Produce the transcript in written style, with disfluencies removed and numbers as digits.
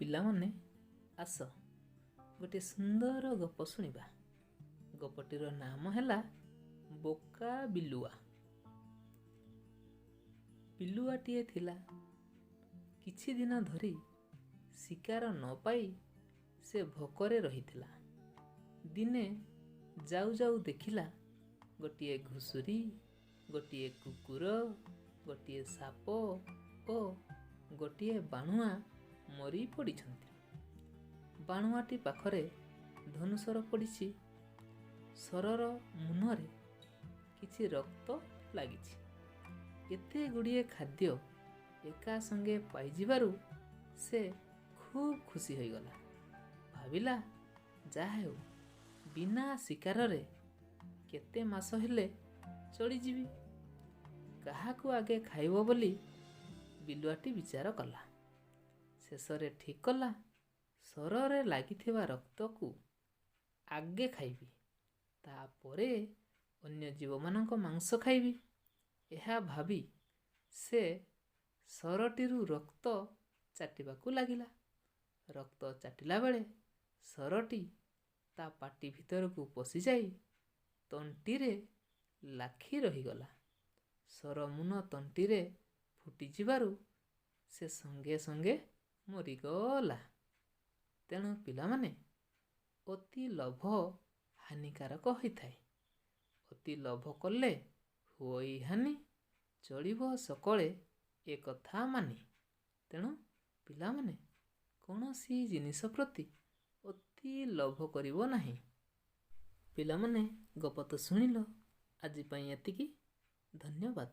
ପିଲାମାନେ, ଆସ ଗୋଟିଏ ସୁନ୍ଦର ଗପ ଶୁଣିବା। ଗପଟିର ନାମ ହେଲା ବୋକା ବିଲୁଆ। ବିଲୁଆଟିଏ ଥିଲା। କିଛି ଦିନ ଧରି ଶିକାର ନ ପାଇ ସେ ଭୋକରେ ରହିଥିଲା। ଦିନେ ଯାଉ ଯାଉ ଦେଖିଲା ଗୋଟିଏ ଘୁଷୁରୀ, ଗୋଟିଏ କୁକୁର, ଗୋଟିଏ ସାପ ଓ ଗୋଟିଏ ବାଣୁଆ ମରି ପଡ଼ିଛନ୍ତି। ବାଣୁଆଟି ପାଖରେ ଧନୁଶର ପଡ଼ିଛି। ଶରର ମୁନରେ କିଛି ରକ୍ତ ଲାଗିଛି। ଏତେ ଗୁଡ଼ିଏ ଖାଦ୍ୟ ଏକା ସଙ୍ଗେ ପାଇଯିବାରୁ ସେ ଖୁବ୍ ଖୁସି ହୋଇଗଲା। ଭାବିଲା, ଯାହା ହେଉ ବିନା ଶିକାରରେ କେତେ ମାସ ହେଲେ ଚଳିଯିବି। କାହାକୁ ଆଗେ ଖାଇବ ବୋଲି ବିଲୁଆଟି ବିଚାର କଲା। ଶେଷରେ ଠିକ୍ କଲା, ଶରରେ ଲାଗିଥିବା ରକ୍ତକୁ ଆଗେ ଖାଇବି, ତାପରେ ଅନ୍ୟ ଜୀବମାନଙ୍କ ମାଂସ ଖାଇବି। ଏହା ଭାବି ସେ ଶରଟିରୁ ରକ୍ତ ଚାଟିବାକୁ ଲାଗିଲା। ରକ୍ତ ଚାଟିଲା ବେଳେ ଶରଟି ତା ପାଟି ଭିତରକୁ ପଶିଯାଇ ତଣ୍ଟିରେ ଲାଖି ରହିଗଲା। ଶରମୁନ ତଣ୍ଟିରେ ଫୁଟିଯିବାରୁ ସେ ସଙ୍ଗେ ସଙ୍ଗେ ମରିଗଲା। ତେଣୁ ପିଲାମାନେ, ଅତି ଲୋଭ ହାନିକାରକ ହୋଇଥାଏ। ଅତି ଲୋଭ କଲେ ହୁଅଇ ହାନି, ଚଳିବ ସକଳେ ଏ କଥା ମାନି। ତେଣୁ ପିଲାମାନେ, କୌଣସି ଜିନିଷ ପ୍ରତି ଅତି ଲୋଭ କରିବ ନାହିଁ। ପିଲାମାନେ, ଗପ ତ ଶୁଣିଲ। ଆଜି ପାଇଁ ଏତିକି। ଧନ୍ୟବାଦ।